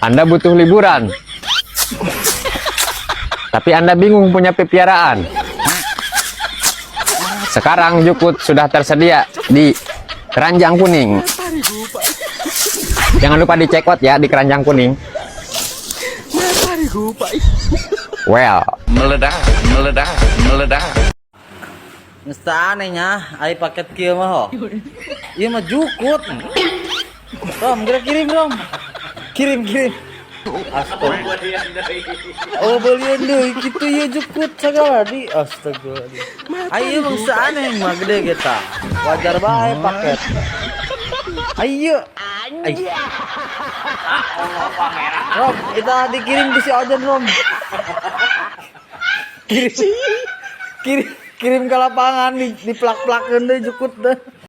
Anda butuh liburan. Tapi Anda bingung punya pipiaraan. Sekarang jukut sudah tersedia di keranjang kuning. Jangan lupa di check out ya di keranjang kuning. Well, Meledak, meledak, meledak. Geus teu aneh nya, ari paket kieu mah ho. Ieu mah jukut. Rom, geura kirim, Rom. Kirim, kirim. Astaga. Oh, belian deui kitu ieu jukut sagala di. Astaga. Ayo mah geus aneh mah gede kita. Wajar bae paket. Ayo. Ay. Rom, kita dikirim ke si Ojan, Rom. Kirim. Kirim, kirim ke lapangan di plak-plakeun deui jukut deh.